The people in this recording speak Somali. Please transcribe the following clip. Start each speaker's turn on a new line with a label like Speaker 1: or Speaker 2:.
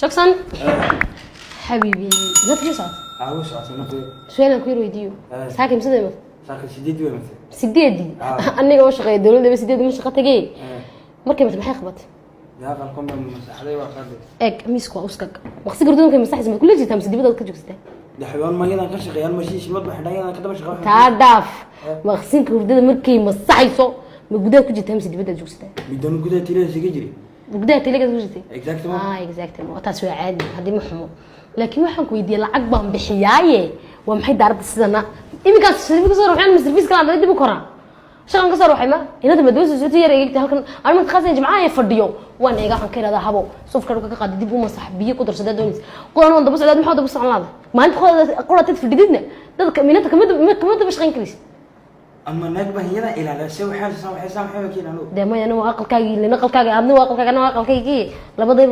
Speaker 1: Jackson xabiibi, dadka ma socota?
Speaker 2: Aa, way socotay nafteeda.
Speaker 1: Su-aalan ku yar weydiiyo. Saaka imsada imad?
Speaker 2: Saaka 8 way matay.
Speaker 1: 8-dii?
Speaker 2: Ah.
Speaker 1: Aniga oo shaqeeya dowladda 8 ma shaqo tagay. Markay matay, maxay qabatay?
Speaker 2: Dee aqalkan baa masaxday, waa qaaday.
Speaker 1: Eeg, miisku waa uskag. Maqsi gurdoonka masaxaysa, maad kula jirtaa mise dibadaad ka joogsataa?
Speaker 2: Dee xayawaan ma yadan ka shaqeeyaan ma shilmad ba xidhan yadan ka daba shaqeeya.
Speaker 1: Taa dhaaf, maqsinka hurdada markay masaxayso, ma gudaha ku jirtaa mise dibadaad joogsataa?
Speaker 2: Midaan gudaha tilada siga jiri.
Speaker 1: Gudaha tiligaad ku jirtay?
Speaker 2: Exactement.
Speaker 1: Ah, exactement, taas waa caadi haddii ma xumo, laakiin waxaan ku weydiiyey, lacag baan bixiyaaye, waa maxay daaradda sidana? Iminkaas service kasoo ruxeen ma service kala dib u koraa, shaqan kasoo ruxay ma inada madoosa soo yar eegta halkan. Aan marka khaasan jimcaha ay fadhiyo waan eega, waxaan ka iradaa habo sufka dhulka ka qaadi, dib u masax, biyo ku darsadaa doonaysa qoran waan daba socdaa. Maxaa daba socon laada maalinta qoratad fadhididna dadka minata kama daba shaqayn karaysid.
Speaker 2: Ama naag baa hiyada ilaaliya se waxaa waxay saa waxay keenaan.
Speaker 1: Dee maya, anigu aqalkaagii, aqalkaaga, adna waa aqalkaaga, anna waa aqalkaygii, labadayba.